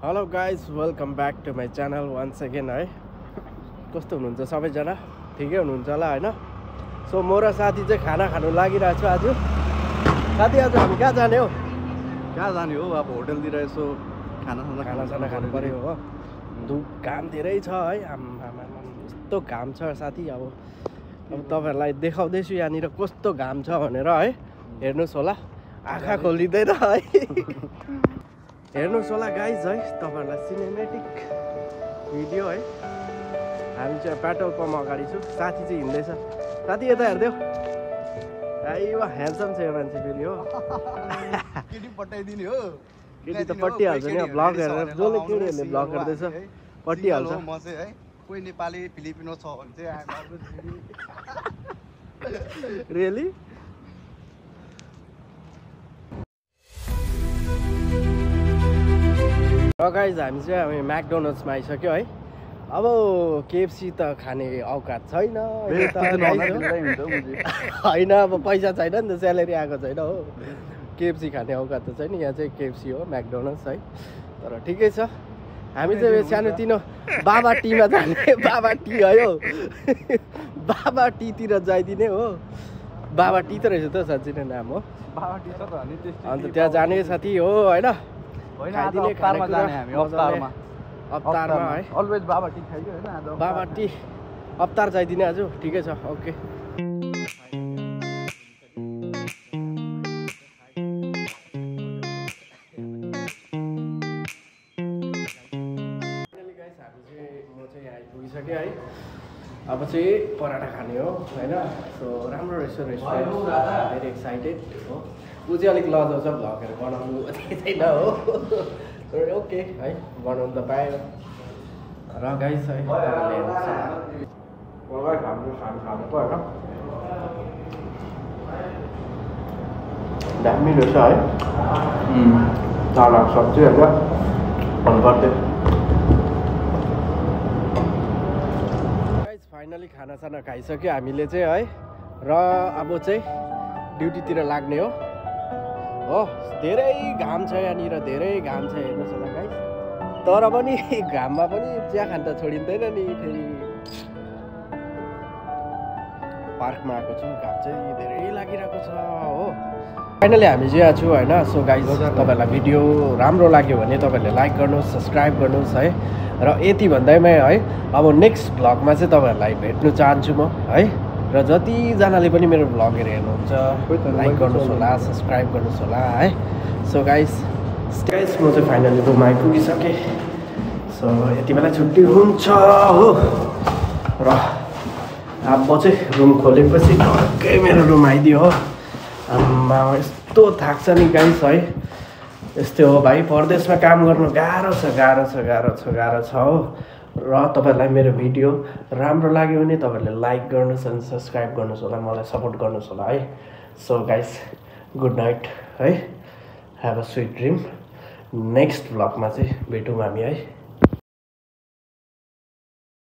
Hello guys welcome back to my channel once again है। कस्तो हुनुहुन्छ सबैजना? ठिकै हुनुहुन्छ होला होइन? सो म र साथी चाहिँ खाना खानु लागिरहेको छु आज। साथी आज हामी कहाँ जाने हो? कहाँ जाने हो? अब होटलतिर यसो खानासाना खानु पऱ्यो हो। घाम धेरै छ है, यस्तो घाम छ साथी। अब तपाईँहरूलाई देखाउँदैछु यहाँनिर कस्तो घाम छ भनेर है। हेर्नुहोस् होला, आँखा खोलिँदैन है। हेर्नुहोस् होला गाइज है, तपाईँहरूलाई सिनेमेटिक भिडियो है। हामी चाहिँ पेट्रोल पम्प अगाडि छु, साथी चाहिँ हिँड्दैछ। साथी यता हेरिदेऊ, आइवा ह्यान्डसम छ यो मान्छे फेरि हो। केटी पठाइदिने हो, केटी त पट्टिहाल्छ नि, ब्लग हेरेर जसले केटीहरूले ब्लग गर्दैछ पट्टिहाल्छ। म चाहिँ है कोही नेपाली फिलिपिनो छ भने चाहिँ रियली र गाइज हामी चाहिँ म्याकडोनल्ड्समा आइसक्यो है। अब केएफसी त खाने औकात छैन होइन, अब पैसा छैन नि त, स्यालेरी आएको छैन हो। केएफसी खाने औकात त छैन, यहाँ चाहिँ केएफसी हो, म्याकडोनल्ड्स है। तर ठिकै छ, हामी चाहिँ सानोतिनो बाबा टीमा जाने। बाबा टी है हो, बाबा टीतिर जाइदिने हो। बाबा टी त रहेछ त साँच्चै नै नाम हो। बाबा टी छ त अनि अन्त त्यहाँ जाने साथी हो होइन। अवतारमा जाने हामी, अवतारमा है। अलवेज बाबा टी खाइयो हैन, आज बाबा टी अवतार जाइदिने आज। ठिकै छ, ओके। म चाहिँ आइपुगिसकेँ है। अब चाहिँ पराठा खाने हो होइन। सो राम्रो रहेछ रेस्टुरेन्ट, भेरी एक्साइटेड हो। ऊ चाहिँ अलिक लजाउँछ भ्लगहरू बनाउनु छैन हो। तर ओके है, बनाउनु त पायो। र गाइस है, खानु पो होइन, दामी रहेछ है। चालक सब्जी होइन, मनपर्दै। गाइस फाइनली खानासाना खाइसक्यो हामीले चाहिँ है। र अब चाहिँ ड्युटीतिर लाग्ने हो। धेरै घाम छ यहाँनिर, धेरै घाम छ, हेर्नुहोस् होला गाइस। तर पनि घाममा पनि चिया खान त छोडिँदैन नि। फेरि पार्कमा आएको छु, घाम चाहिँ धेरै लागिरहेको छ हो। फाइनली हामी चाहिँ यहाँ छु होइन। सो गाइस तपाईँहरूलाई भिडियो राम्रो लाग्यो भने तपाईँहरूले लाइक गर्नुहोस्, सब्सक्राइब गर्नुहोस् है। र यति भन्दैमै है, अब नेक्स्ट भ्लगमा चाहिँ तपाईँहरूलाई भेट्नु चाहन्छु म है। र जतिजनाले पनि मेरो भ्लगहरू हेर्नुहुन्छ लाइक गर्नुहोस् होला, सब्सक्राइब गर्नुहोस् होला है। सो गाइस म चाहिँ फाइनली रुम आइपुगिसकेँ। सो यति बेला छुट्टी हुन्छ हो। र अब चाहिँ रुम खोलेपछि ढक्कै मेरो रुम आइदियो हो। आम्मा यस्तो थाक्छ नि गाइस है। यस्तै हो भाइ, परदेशमा काम गर्नु गाह्रो छ हो। र तपाईँहरूलाई मेरो भिडियो राम्रो लाग्यो भने तपाईँहरूले लाइक गर्नुहोस् अनि सब्सक्राइब गर्नुहोस् होला, मलाई सपोर्ट गर्नुहोस् होला है। सो गाइस गुड नाइट है, have a sweet dream. Next भ्लगमा चाहिँ भेटौँ हामी है।